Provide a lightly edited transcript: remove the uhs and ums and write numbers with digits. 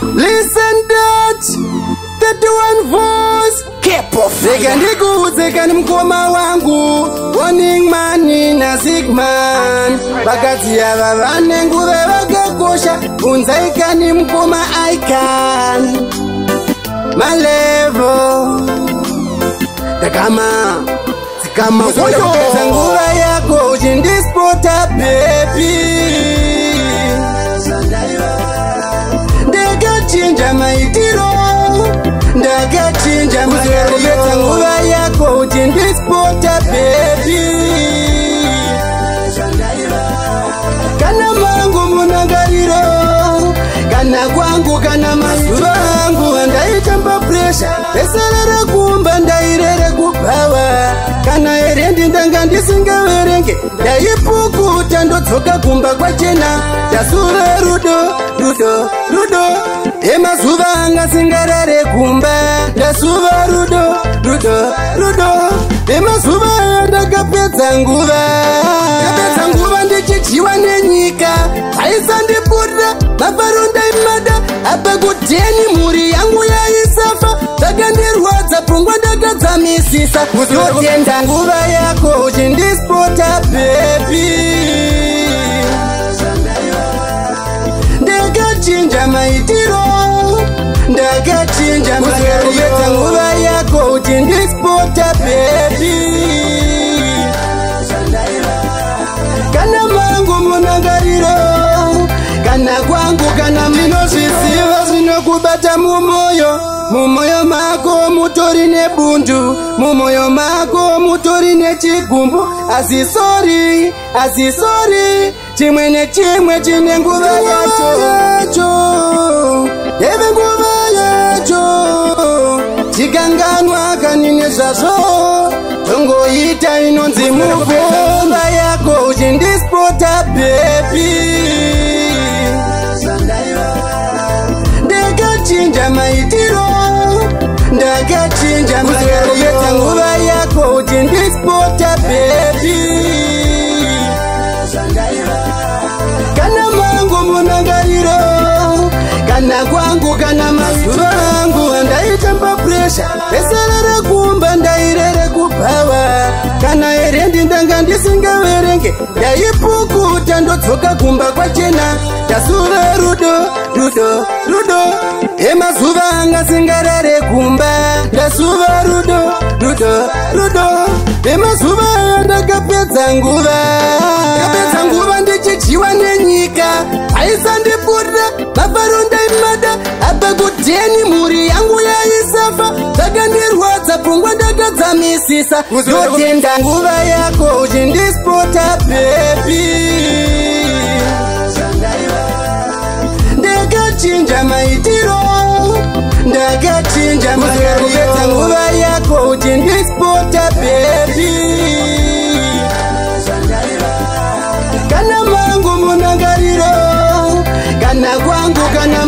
Listen that 31 voice. Rega ndikuudze kani mukoma wangu, Warning Man naSigman, vakadzi ava vane nguva vakakosha. Bvunzai kani mukoma Ican Malevo. Ndakama dzikama kupedza nguva yako uchindispota, baby. Ndakachinja maitiro, ndakachinja kupedza nguva yako uchindispota, baby. Kana mangu munangariro, kana kwangu, kana mazuva angu andaitamba pressure, esarara kumba, ndairere kubhawa. Kana erendi ndanga ndisingaverenge, ndaipukuta ndodzoka kumba kwachena. Ndasuva rudo, rudo, rudo emazuva anga singarare kumba. Ndasuva rudo, rudo, rudo emazuva ayo. Ndakapedza nguva, ndapedza nguva ndichidyiwa nenyika, aisandipurira mafaro ndaimada. Apa kudheni mhuri yangu yaisafa, zvakandirwadza, pfungwa ndakadzamisisa. Kuzotenda nguva yako uchindispota, baby. Ndakachinja maitiro, ndakachinja kupedza nguva yako uchindispota, baby. Kana mangu munangariro, kana kwangu, kana ndinozviziva zvinokubata mumwoyo. Mumwoyo mako mutori nebundu, mumwoyo mako mutori nechigumbu. Asi sorry, asi sorry, chimwe nechimwe chine nguva yacho, yeve nguva yacho. Chikanganwa kani nezvazvo, tongoita inonzi muvumba yako uchindispota, baby. Ndakachinja maitiro, ndakachinja kupedza nguva yako uchindispota, baby. Kana mangu munangariro, kana kwangu, kana mazuva angu andaitamba pressure, esarara kumba, ndairere kubhawa. Kana erendi ndanga ndisingaverenge, ndaipukuta ndodzoka kumba kwachena. Ndasuva rudo, rudo, rudo emazuva anga singarare kumba. Ndasuva rudo, rudo, rudo emazuva ayo. Ndakapedza nguva, ndapedza nguva ndichidyiwa nenyika, aisandipurira mafaro ndaimada. Apa kudheni mhuri yangu yaisafa, zvakandirwadza, pfungwa ndakadzamisisa. Kuzotenda nguva yako uchindispota, baby. Ndakachinja maitiro, ndakachinja kupedza nguva yako uchindispota, baby. Kana mangu munangariro, kana kwangu, kana